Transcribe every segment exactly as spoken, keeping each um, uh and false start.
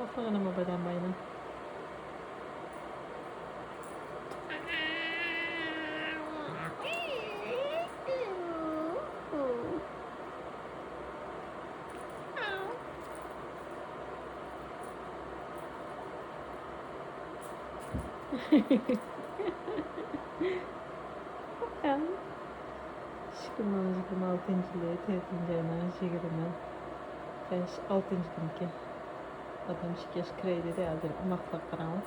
ئوخلىغىنىمۇ بادام باينىڭ. ئىككى مىڭ يىگىرمە ئالتىنچى يىلى تۆتىنچى ئاينىڭ يىگىرمە بەش، ئالتىنچى كۈنىكى. ئادەم ئىككى ياش كىرەي دېدى، ھازىر ئوماقلىق قاراڭلار.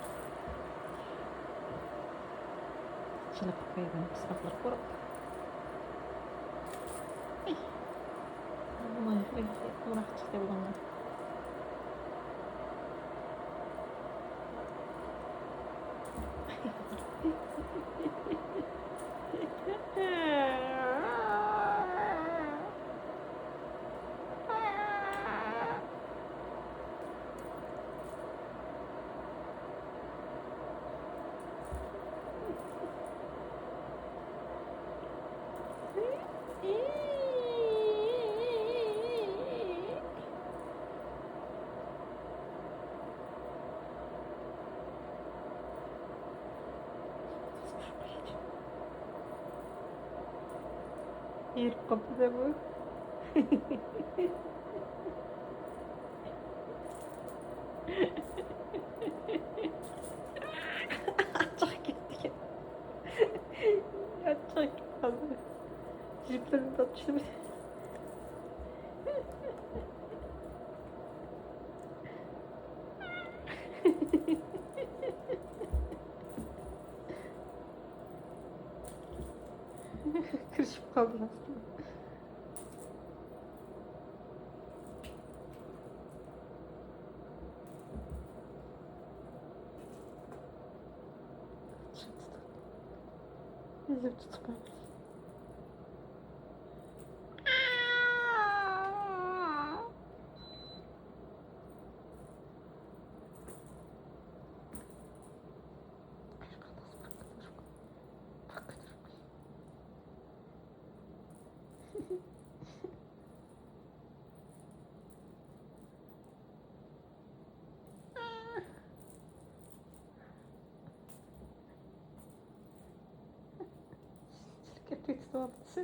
چېلىقىپ قويغان پىستاقلار قۇرۇق. ئەي. ئوماي، ئوماق چىقتى بۇنىڭغا. ھېرىپ قاپتۇ-دە بۇ. ئاچچىق كەتتى. ئاچچىق كەتتى. جىپلىرىنى تارتىشتى. كىرىشىپ قالدى. ئۈزۈپ تۇتۇپ قويۇڭ. شىركەت كېتىۋاتسا،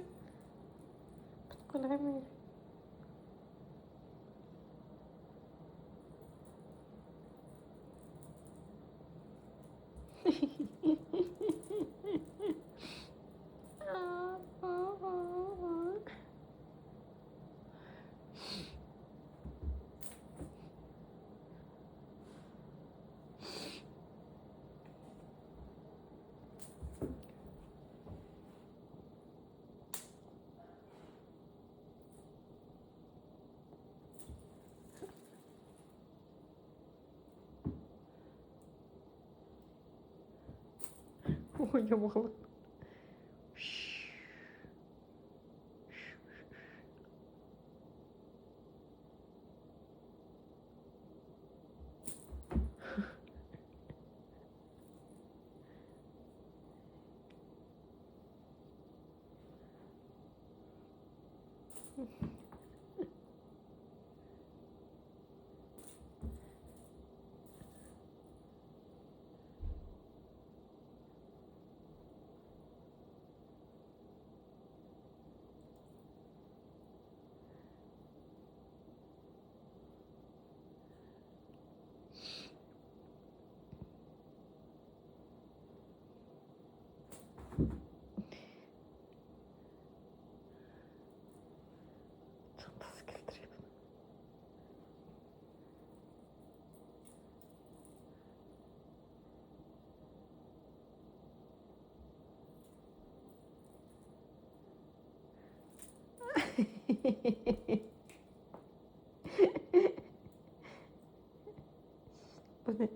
پۇت-قولى ھەممە يېرى. يامغۇرلۇق. چانتىسى كەلتۈرۈپ. بۇنى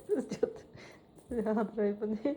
سىز جات. سىز ھازىر بۇنى